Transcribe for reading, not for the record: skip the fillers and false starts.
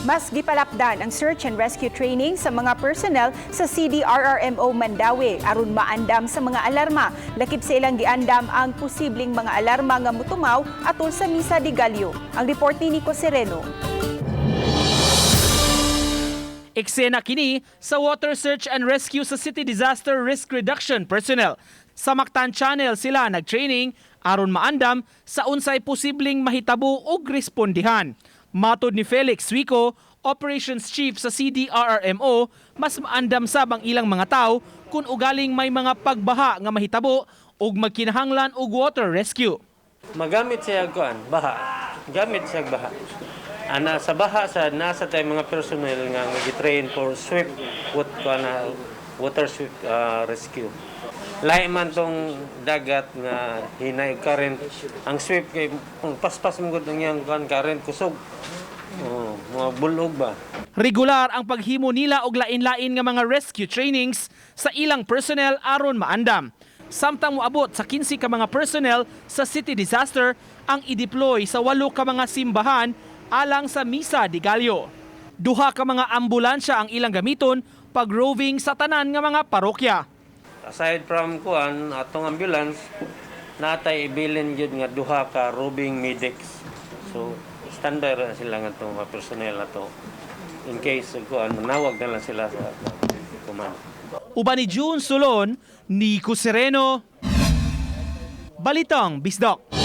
Mas gipalapdan ang search and rescue training sa mga personnel sa CDRRMO Mandaue aron maandam sa mga alarma. Lakip sa ilang giandam ang posibleng mga alarma nga mutumaw atol sa Misa de Gallo. Ang report ni Nico Sereno. Eksena kini sa Water Search and Rescue sa City Disaster Risk Reduction personnel. Sa Mactan Channel sila nag-training aron maandam sa unsay posibleng mahitabo og respondihan. Matod ni Felix Suico, Operations Chief sa CDRRMO, mas maandam sab ang ilang mga tao kung ugaling may mga pagbaha nga mahitabo ug magkinahanglan og water rescue. Magamit siya kuan, baha. Gamit siya baha. Ana sa baha sa nasa tay mga personnel nga nga gi-train for swift what kuan na water swift rescue. Lahi man tong dagat nga hinay current. Ang swift kay kung paspas mo gud ang iyang kuan current, kusog. Oh, mga bulog ba. Regular ang paghimo nila og lain-lain nga mga rescue trainings sa ilang personnel aron maandam. Samtang moabot sa 15 ka mga personnel sa city disaster ang i-deploy sa walo ka mga simbahan alang sa Misa de Gallo. Duha ka mga ambulansya ang ilang gamiton pag roving sa tanan nga mga parokya. Aside from kuan atong ambulance, natay ibilin gyud nga duha ka roving medics. So standby ra sila nga itong mga personnel ato in case kuan manawag na lang sila sa command. Uban ni June Solon, Nico Sereno, Balitang Bisdak.